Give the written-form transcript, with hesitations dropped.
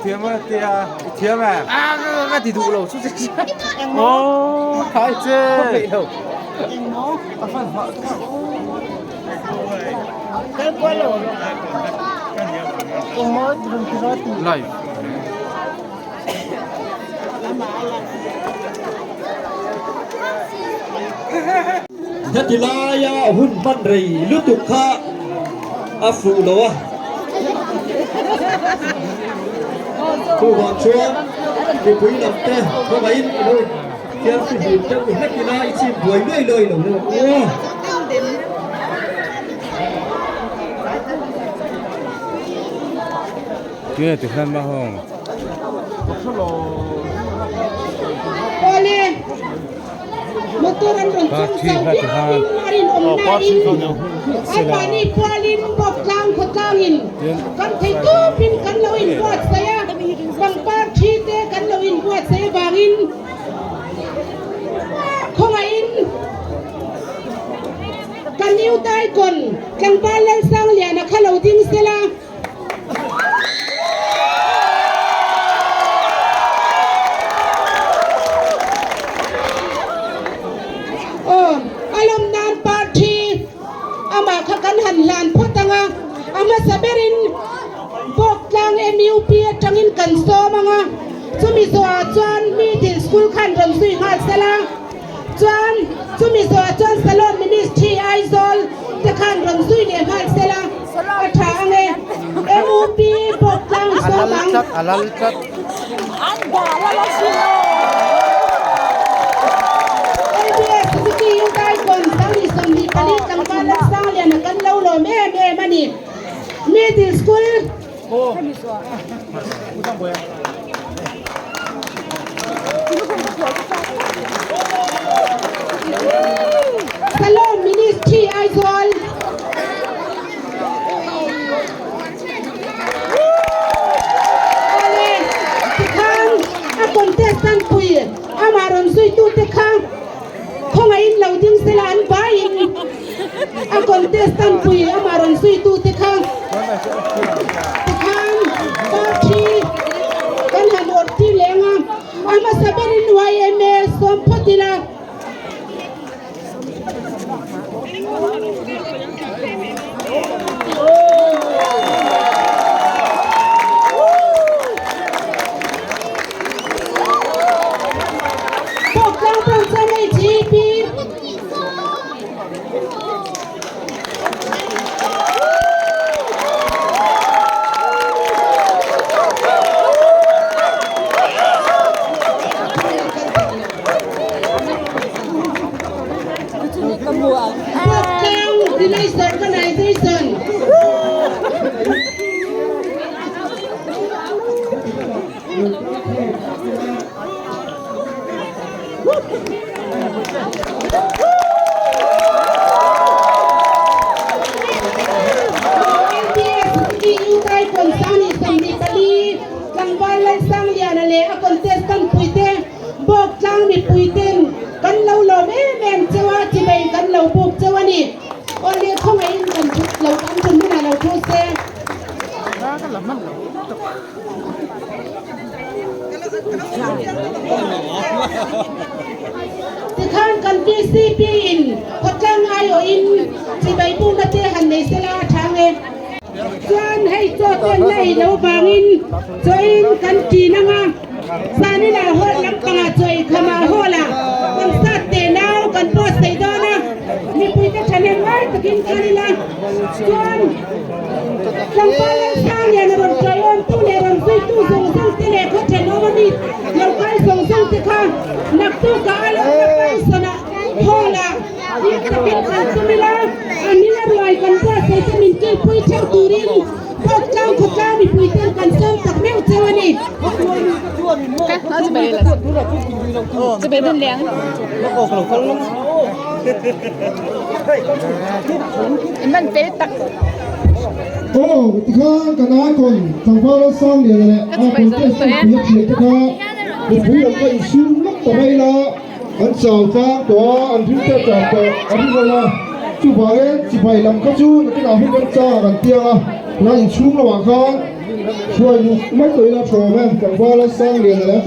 Thiam a tia i thiam e a ka ti duh lo chu che oh thai che peih lo a fan hma kal kual lo live Heti laia hun hman rei lutuk kha a fuh lo a. Chuvang chuan mipui lam te khawngaihin i lo in thiam fihlim deuh hlek ila i chim buai luai luai lo deuh ang u. Tinge ti hlan ma hawng. Awle motor an rawn chawng chau viauin a rinawm nain anmahni pualin Bawktlang khawtlangin kan thei tupin kan lo inbuatsaih a, pangpar thi te kan lo inbuatsaih avangin khawngaihin kan Youth Icon Tlangval Lalsangliana kha lo ding sela. Aw, a lawm nan party amah kha kan han hlan phawt ang a, a hmasa berin Bawktlang MUP atangin kan sawm ang a, chumi zawhah chuan Middle School khan rawn zui nghal sela, chuan chumi zawhah chuan Salon Ministry Aizawl te khan rawn zui leh nghal sela. A tha ang e. MUP pawh tlang sawm ang. A lal tlat. LBS Suzuki Hyundai Con 2024 tlangval Lalsangliana kan lo lawm em em a ni. Middle School. Salom Ministry Aizawl. Awle, tikhan a contestant pui amah rawn zuitute kha khawngaihin lo ding sela an vaiin a contestant pui amah rawn zuitute kha tikhan party kan han awrh tir leng a, a hmasa berin yma sawm phawt ila. Bawktlang Branch a nei GP. Bawktlang Village Organization. Tlangval Lalsangliana leh a contestant puite Bawktlang mipuiten kan lo lawm em em cheu a, chibei kan lo buk cheu a ni. Awle khawngaihin kan thut lo an thun hunah. ka la hman lo lutuk. Tikhan kan VCP in khawtlang aiawhin chibai bukna te han nei sela a tha nge. Chuan hei chaw te an la ei lo vangin chawiin kan ṭin ang a, zaninah hall lampangah chaw ei khamah hall ah concert teh nau kan post thei dawn a, mipuite thahnem ngai takin kal ila chuan tlangval Lalsang lian a rawn ṭawihawmtu leh rawn zuitu zawng zawng te leh khaw ṭhenawm ami lo kal zawng zawng te kha naktukah a lawmna Paisona hall ah Hlim takin kal tum ila, a hming a ruai kan buatsaih te min kilpui theuh turin Bawktlang khawtlang mipui ten kan sawm tak meuh cheu a ni. Aw tikhan kan icon tlangval Sangliana leh a contestant pui a thiante kha mipui lam kha insum lawk ta mai ila. An chau tlang tawh a, an rim te a chau tawh a ri lo a, chuvangin chibai lam kha chu nakinah hun remchang an tiang a, tunah inchhung lamah khan hruai luh mai tawh ila a tha awm e, tlangvala Sangliana leh a.